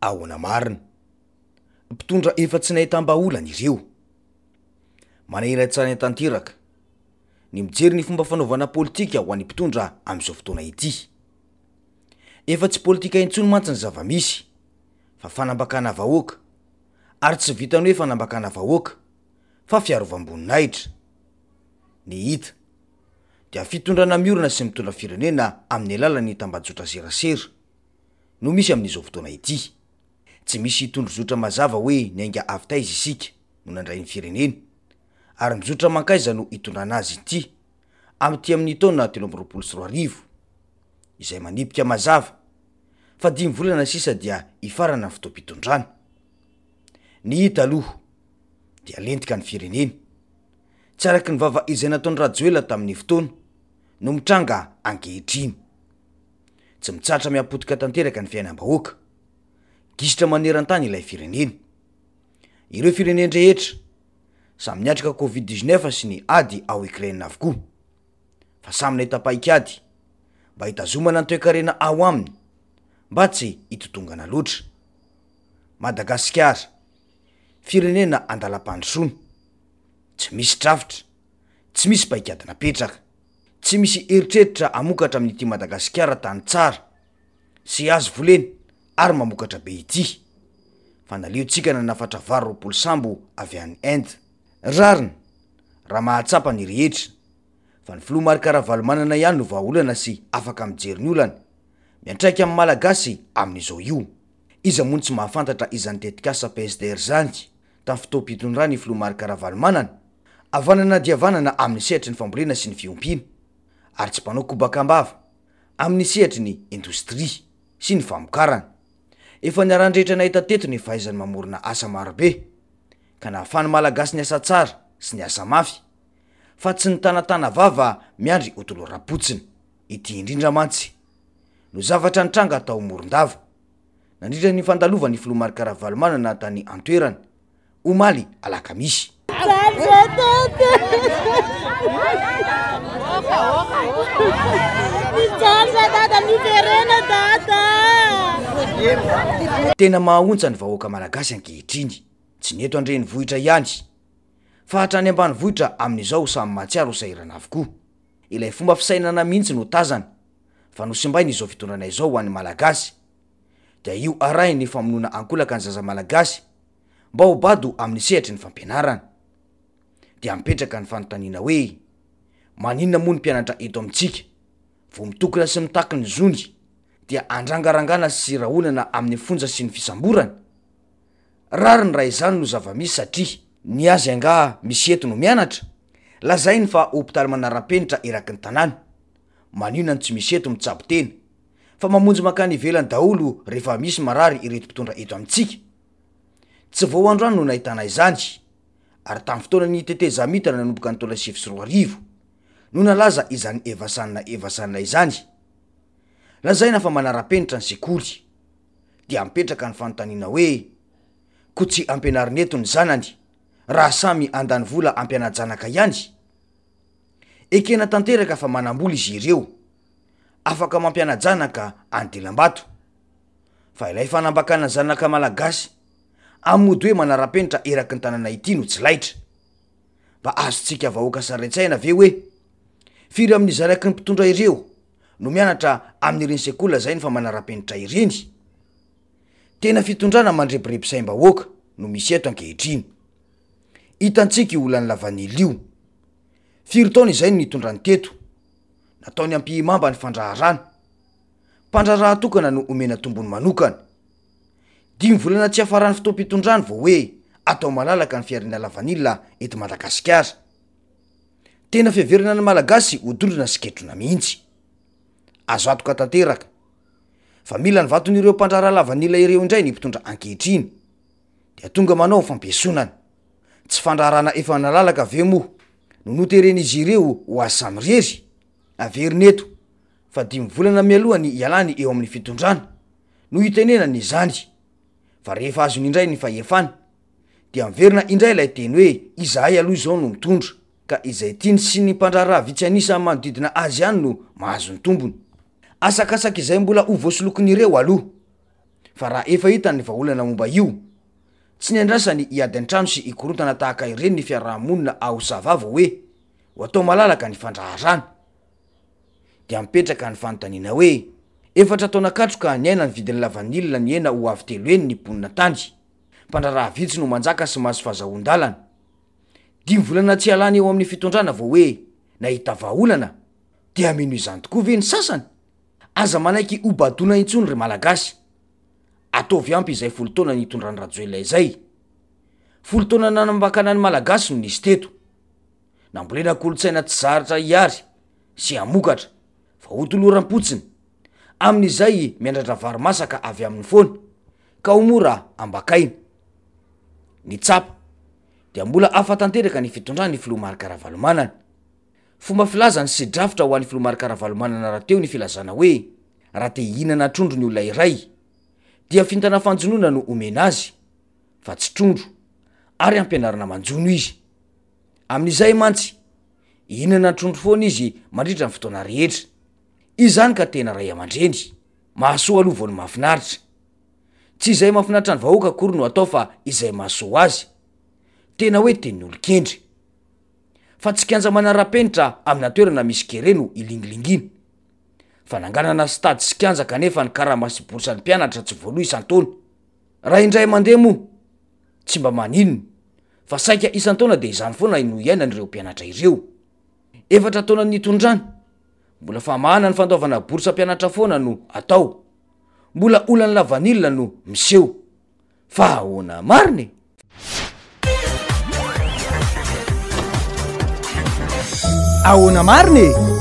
Ahoana marina? Mpitondra efa tsy nahitam-bahaolana ireo. Manahiran-tsaina tanteraka ny mijery ny fomba fanaovana politika ho an'ny mpitondra amin'izao fotoana ity. Efa tsy politika intsony mantsy ny zava-misy fa fanambakana vahoaka ary tsy vitan'ny hoe fanambakana vahoaka fa fiarovam-boninahitra. Ny hita dia fitondrana miorina sy mitondra firenena amin'ny alalan'ny tambajotra serasera no misy amin'izao fotoana ity. Tsy misy tondrozotra mazava hoe niainga avy taiza isika no nandray ny firenena ary mizotra mankaiza no hitondrana azy ity amin'ity amin'ny taona 2023 izay manipika mazava fa dimy volana sisa dia hifarana ny fotoam-pitondrana. Ny hita aloha dia lentika ny firenena. Tsy araky ny vava izay nataon'i Rajoelina tamin'ny fotoana no mitranga ankehitriny. Tsy mitsahatra mihapotika tanteraka ny fiainam-bahoaka. Gisitra maneran-tany ilay firenena. Ireo firenen-drehetra samy niatrika Covid 19 sy ny ady ao Ukraine avokoa. Fa samy nahita paikady mba hitazomana ny toekarena ao aminy mba tsy hitotongana loatra. Madagasikara, firenena andalam-pandrosoana. Tsy misy drafitra, tsy misy paikady napetraka. Tsy misy eritreritra hamokatra amin'ity Madagasikara tany tsara sy azo volena ary mamokatra be ity. Fa naleontsika nanafatra vary 20 sambo avy any Inde. Rariny raha mahatsapa ny rehetra fa ny filoha Marc Ravalomanana ihany no vahaolana sy afaka mijery ny olana miantraika amin'ny Malagasy amin'izao io. Iza moa no tsy mahafantatra izany tetikasa PSDR izany tamin'ny fotoam-pitondran'ny filoha Marc Ravalomanana? Havanana dia havanana amin'ny sehatry ny fambolena sy ny fiompiana ary tsy mpanao kobaka am-bava amin'ny sehatry ny indostria sy ny famokarana. Efa niarahan-drehetra nahita teto ny fahaizany mamorona asa marobe ka nahafahan'ny Malagasy niasa tsara sy niasa mafy fa tsy nitanatana vava miandry hotoloram-potsiny. Ity indrindra mantsy no zavatra nitranga tao Morondava nandritra ny fandalovan'ny filoha Marc Ravalomanana tany an-toerana omaly alakamisy. Tena mahaontsa ny vahoaka malagasy ankehitriny, tsy ny eto an-drenivohitra ihany fa hatrany ambanivohitra amin'izao samy mahatsiaro ho sahirana avokoa. Ilay fomba fisainana mihitsy no tazana fa nosimbaina izao fitondrana izao ho an'ny Malagasy dia io arahin'ny famonoana ankolaka ny zaza Malagasy mba ho bado amin'ny sehatry ny fampianarana. Dia mipetraka ny fanontaniana hoe maninona moa ny mpianatra eto amintsika vao mitokona sy mitaky ny zony dia andrangarangana sy rahonana amin'ny fonja sy ny fisamborana? Rariny raha izany no zava-misy satria ny azy angaha misy eto no mianatra? Lazainy fa hopitaly manara-penitra eraky ny tanàna. Maninona no tsy misy eto mitsabo tena fa mamonjy mankany ivelany daholo rehefa misy marary ireto mpitondra eto amintsika? Tsy vao androany no nahitana izany ary tamin'ny fotoanan'ny tetezamita nanomboka ny taona 2009 no nalaza izany Evasan Evasan izany. Lazaina fa manara-penitra ny sekoly. Dia mipetraka ny fanontaniana hoe ko tsy ampianarina eto ny zanany raha samy handany vola hampiana-janaka ihany? Ekena tanteraka fa manam-bola izy ireo, afaka mampiana-janaka any dilambato. Fa ilay fanambakana zanaka malagasy amin'ny mody hoe manara-penitra eraky ny tanàna ity no tsy laitra. Mba azontsika vahoaka sary an-tsaina ve hoe firy amin'ny zanaky ny mpitondra ireo no mianatra amin'ireny sekoly lazainy fa manara-penitra ireny? Tena fitondrana mandrebireby saim-bahoaka no misy eto ankehitriny. Hitantsika io olan'ny lavanila io. Firy taona izay no nitondrany teto? Nataony ampihimamba ny fandraharana. Mpandraharaha tokana no omena tombony manokana. Dimy volana tsy hiafaran'ny fotoam-pitondrany vao hoe atao malalaka ny fihariana lavanila eto Madagasikara. Tena fiheverana ny Malagasy ho dondrona sy ketrona mihitsy. Azo antoka tanteraka fa mila ny vaton'ireo mpandraharaha lavanila ireo indray ny mpitondra ankehitriny dia tonga manao fampiesonana. Tsy fandraharahana efa nalalaka ve moa no noteren'izy ireo ho azy samirery? Averina eto fa dimy volana mialoha ny hialany eo amin'ny fitondrana no hitenenany izany fa rehefa azony indray ny fahefana dia miverina indray ilay teny hoe izahay aloha izao no mitondra ka izay tiany sy ny mpandraharaha vitsy an'isa manodidina azy ihany no mahazo ny tombony. Asakasak'izay mbola ho voasolokin'ireo aloha. Fa raha efa hita ny vahaolana momba io, tsy niandrasany hiady an-trano sy hikorontana tahaka ireny ny fiaraha-monina ao Sava vao hoe ho atao malalaka ny fandraharana. Dia mipetraka ny fanontaniana hoe, efatra taona katroka niaina ny vidin'ny lavanila nihena ho avo telo heny ny mponina tany. Mpandraharaha vitsy no manjaka sy mahazo fahazahoan-dalana. Dimy volana tsy ialany eo amin'ny fitondrana vao hoe nahita vahaolana? Dia mino izany tokoa ve ny sasany? Aza manaiky ho badoana intsony ry Malagasy. Ataovy ampy izay folo taona nitondran'i Rajoelina izay. Folo taona nanambakana ny Malagasy no nisy teto. Nambolena kolontsaina tsy zatra hiary sy hamokatra, fa hotoloram-potsiny. Amin'izay miandrandra vary masaka avy aminy foana, ka ho mora ambakaina. Ny tsapa, dia mbola hafa tanteraka ny fitondran'ny filoha Marc Ravalomanana. Fomba filazany sy drafitra ho an'ny filoha Marc Ravalomanana rahateo ny filazana hoe raha te hihinana trondro ny olona iray dia fintana fanjonoana no omena azy fa tsy trondro ary ampianarina manjono izy. Amin'izay mantsy hihinana trondro foana izy mandritra ny fotoana rehetra. Izany ka tena ray aman-dreny. Mahasoa aloha vao ny mahafinaritra. Tsy izay mahafinaritra ny vahoaka akory no atao fa izay mahasoa azy. Tena hoe tenin'olon-kendry. Fa tsy kianja manara-penitra amina toerana misy kere no ilingilingiana. Fananganana stade sy kianja kanefa ny karama sy bourse ny mpianatra tsy voaloa isan-taona. Raha indray mandeha moa tsy mba maninona fa saika isan-taona dia izany foana no iainan'ireo mpianatra ireo. Efatra taona nitondrany, mbola famahana ny fandoavana bourse mpianatra foana no atao. Mbola olan'ny lavanila no miseho. Fa ahoana marina e? Ahoana marina e?